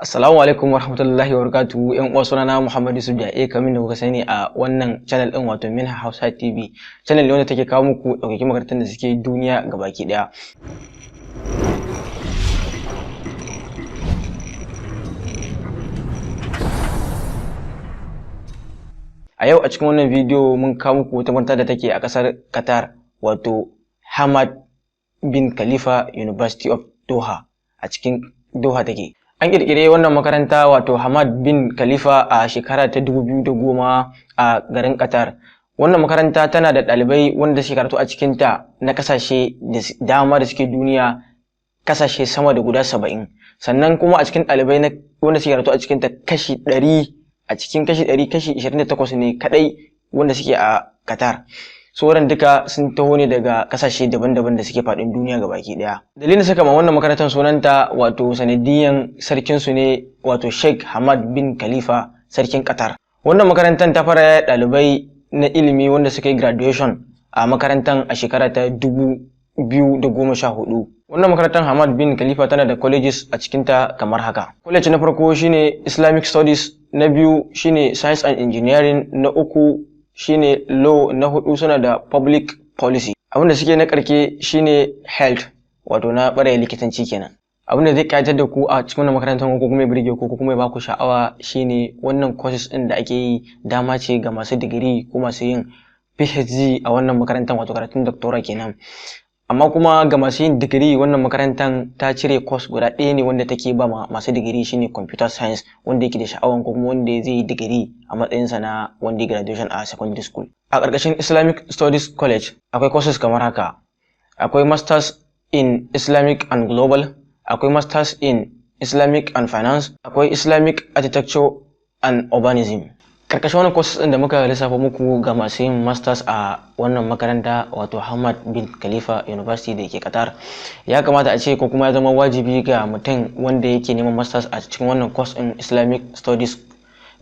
Assalamu alaikum warahmatullahi wabarakatuh. Yan uwa, sunana Muhammad Yusuf Ja'e, kamar da kuka sani a wannan channel din, wato Minha Hausa TV. Channel ne wanda take kawo muku ɗaukakin makarantun da suke duniya gabaki ɗaya. A yau a cikin wannan bidiyo mun kawo muku wata makaranta da take a ƙasar Qatar, wato Hamad bin Khalifa University of Doha, a cikin Doha take. An ƙirƙire wannan makaranta, wato Hamad bin Khalifa, a shekara ta 2010 a garin Qatar. Wannan makaranta tana da ɗalibai wanda suke karatu a cikinta na ƙasashe da dama da suke duniya, ƙasashe sama da guda 70. Sannan kuma a cikin ɗalibai na wanda suke karatu a cikinta, kashi 100, a cikin kashi 100, kashi 28 ne kaɗai wanda suke a Qatar. Sauran duka sun taho ne daga kasashe daban-daban da suke faɗin duniya gabaki ɗaya. Dalilin saka ma wannan makarantar sunanta, wato sanadiyan sarkin su ne, wato Sheikh Hamad bin Khalifa, sarkin Qatar. Wannan makarantar ta fara ɗalibai na ilimi wanda suka yi graduation a makarantar a shekara ta 2014. Wannan makarantar Hamad bin Khalifa tana da colleges a cikinta kamar haka. College na farko shine Islamic Studies, na biyu shine Science and Engineering, na uku shine Law, na hudu suna da Public Policy, abin da suke na karke shine Health, wato na ɓarayin likitanci kenan. Abin da zai kayatar da ku a cikin wannan makarantar, ko kuma ya burge ku, ko kuma ya baku sha'awa, shine wannan courses din da ake yi dama ce ga masu digiri ko masu yin PhD a wannan makarantar, wato karatun doctorate kenan. Amma kuma ga masu yin digiri, wannan makarantar ta cire course guda ɗaya ne wanda take ba masu digiri, shine Computer Science, wanda yake da sha'awan ko kuma wanda zai yi digiri a matsayinsa na wanda ya graduation a secondary school. A ƙarƙashin Islamic Studies College akwai courses kamar haka: akwai Masters in Islamic and Global, akwai Masters in Islamic and Finance, akwai Islamic Architecture and Urbanism. Karkashin wannan courses ɗin da muka lissafa muku, ga masu yin masters a wannan makaranta, wato Hamad bin Khalifa University da ke Qatar, ya kamata a ce ko kuma ya zama wajibi ga mutum wanda yake neman masters a cikin wannan course ɗin Islamic Studies,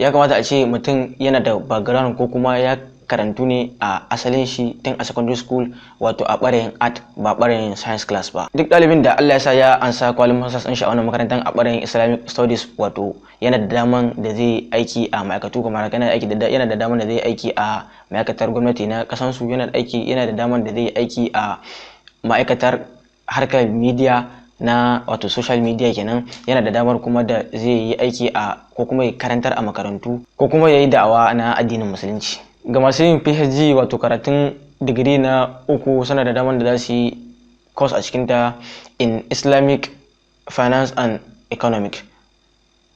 ya kamata a ce mutum yana da background ko kuma ya karantu ne a asalin shi tun a secondary school, wato a ɓarayin art, ba ɓarayin science class ba. Duk ɗalibin da Allah ya sa ya ansa kwalin masters ɗin shi a wannan makarantar a ɓarayin Islamic Studies, wato yana da daman da zai aiki a ma'aikatu kamar haka: yana da daman da zai aiki a ma'aikatar gwamnati na kasan su, yana da daman da zai aiki a ma'aikatar harkar media na, wato social media kenan, yana da damar kuma da zai yi aiki a ko kuma ya karantar a makarantu, ko kuma ya yi da'awa na addinin Musulunci. Ga masu yin PhD, wato karatun digiri na uku, suna da damar da za su yi course a cikinta in Islamic Finance and Economic,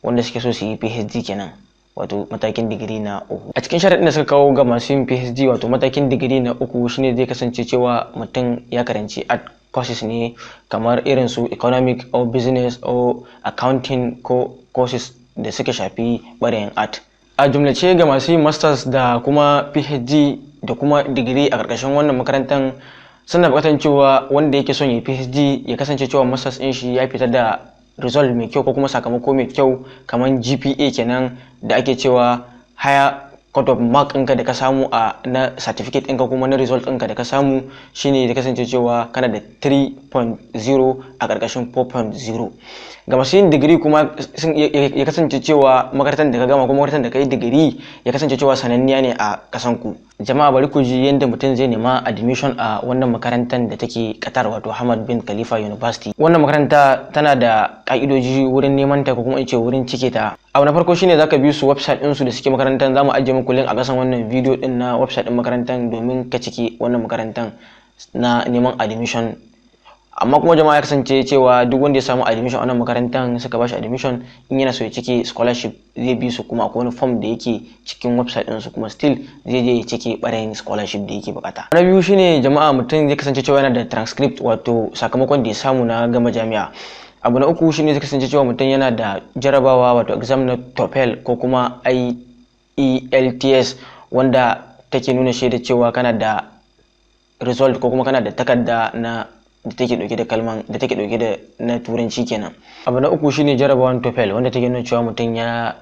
wanda suke so su yi PhD kenan, wato matakin digiri na uku. A cikin sharaɗin da suka kawo ga masu yin PhD, wato matakin digiri na uku, shine zai kasance cewa mutum ya karanci art courses ne kamar irin su economic or business or accounting, ko courses da suka shafi ɓarayin art. A jumlace, ga masu yin masters da kuma PhD da kuma digiri a ƙarƙashin wannan makarantar, suna buƙatar cewa wanda yake son yi PhD ya kasance cewa masters ɗin shi ya fita da result mai kyau ko kuma sakamako mai kyau, kamar GPA kenan da ake cewa, higher cut of mark ɗinka da ka samu a na certificate ɗinka kuma na result ɗinka da ka samu, shine da kasance cewa kana da 3.0 a ƙarƙashin 4.0. Ga masu yin digiri kuma, ya kasance cewa makarantar da ka gama kuma makarantar da ka yi digiri ya kasance cewa sananniya ne a ƙasan ku. Jama'a, bari ku ji yadda mutum zai nema admission a wannan makarantar da take Qatar, wato Hamad bin Khalifa University. Wannan makaranta tana da ka'idoji wurin neman ta, ko kuma in ce wurin cike ta. Abu na farko shine zaka bi su website ɗinsu da suke makarantar. Zamu ajiye muku link a ƙasan wannan video din na website ɗin makarantar domin ka cike wannan makarantar na neman admission. Amma kuma jama'a, ya kasance cewa duk wanda ya samu admission a wannan makarantar, suka bashi admission, in yana so ya cike scholarship zai bi su, kuma akwai wani form da yake cikin website ɗinsu, kuma still zai je ya cike ɓarayin scholarship da yake bukata. Na biyu shine, jama'a, mutum zai kasance cewa yana da transcript, wato sakamakon da ya samu na gama jami'a. Abu na uku shine zai kasance cewa mutum yana da jarabawa, wato exam na TOEFL ko kuma IELTS, wanda take nuna shaida cewa kana da result ko kuma kana da takarda na da take dauke da kalman da take dauke da na Turanci kenan. Abu na uku shine jarabawan TOEFL, wanda take nuna cewa mutum ya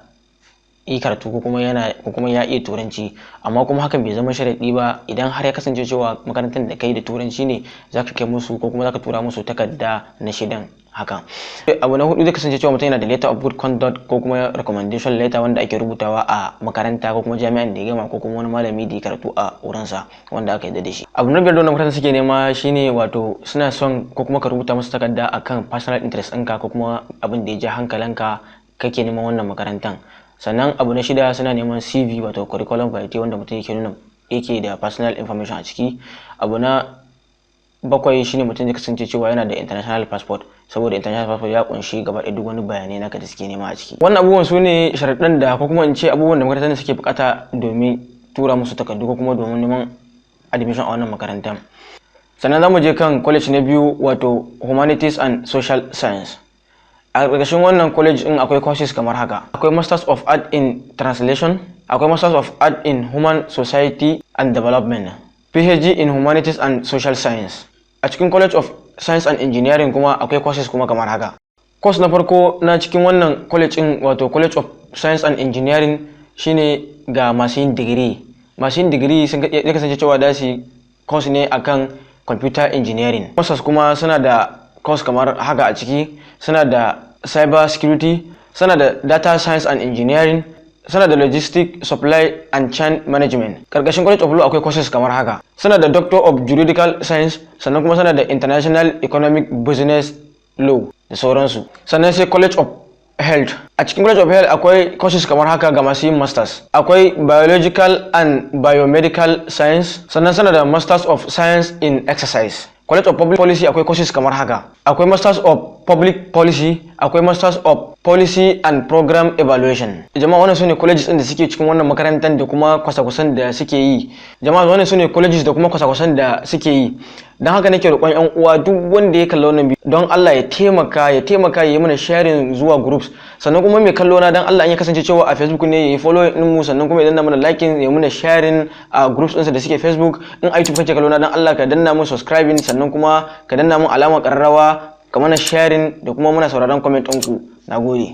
yi karatu ko kuma yana ko kuma ya iya Turanci. Amma kuma hakan bai zama sharadi ba. Idan har ya kasance cewa makarantar da kai da Turanci ne, zaka kai musu ko kuma zaka tura musu takarda na shaidan Haka abu na hudu zai kasance cewa mutum yana da letter of good conduct ko kuma recommendation letter, wanda ake rubutawa a makaranta ko kuma jami'an da ya gama, ko kuma wani malami da ya karatu a wurinsa wanda aka yarda da shi. Abu na biyar da wannan makarantar suke nema shine, wato suna son ko kuma ka rubuta musu takarda akan personal interest ɗinka ko kuma abin da ya ja hankalinka kake neman wannan makarantar. Sannan abu na shida, suna neman CV, wato curriculum vitae, wanda mutum yake nuna yake da personal information a ciki. Abu na bakwai shine mutum zai kasance cewa yana da international passport, saboda international passport ya kunshi gaba ɗaya duk wani bayanai naka da suke nema a ciki. Wannan abubuwan su ne sharaɗan da, ko kuma in ce abubuwan da makarantar suke bukata domin tura musu takardu ko kuma domin neman admission a wannan makarantar. Sannan za mu je kan college na biyu, wato Humanities and Social Science. A ƙarƙashin wannan college din akwai courses kamar haka: akwai Masters of Art in Translation, akwai Masters of Art in Human Society and Development, PhD in Humanities and Social Science. A cikin College of Science and Engineering kuma akwai courses kuma kamar haka. Course na farko na cikin wannan college din, wato College of Science and Engineering, shine ga masu yin digiri. Masu yin digiri sun ya kasance cewa da su course ne akan computer engineering. Masters kuma suna da course kamar haka a ciki: suna da cyber security, suna da data science and engineering, suna da logistic supply and chain management. Karkashin College of Law akwai courses kamar haka: suna da Doctor of Juridical Science, sannan kuma suna da International Economic Business Law da sauransu. Sannan sai College of Health. A cikin College of Health akwai courses kamar haka ga masu yin masters: akwai Biological and Biomedical Science, sannan suna da Masters of Science in Exercise. College of Public Policy akwai courses kamar haka: akwai Masters of Public Policy, akwai Masters of Policy and Program Evaluation. Jama'a, wannan sune colleges din da suke cikin wannan makarantar da kuma kwasa-kwasan da suke yi. Jama'a, wannan sune colleges da kuma kwasa-kwasan da suke yi. Don haka nake roƙon yan uwa, duk wanda ya kalla wannan bidiyo, don Allah ya taimaka, ya taimaka ya yi mana sharing zuwa groups. Sannan kuma mai kallo na, don Allah in ya kasance cewa a Facebook ne, ya yi follow din mu, sannan kuma ya danna mana liking, ya mana sharing a groups ɗinsa da suke Facebook. In a YouTube kake kallo na, don Allah ka danna mun subscribing, sannan kuma ka danna mun alamar ƙararrawa, ka mana sharing, da kuma muna sauraron comment ɗinku. Nagode.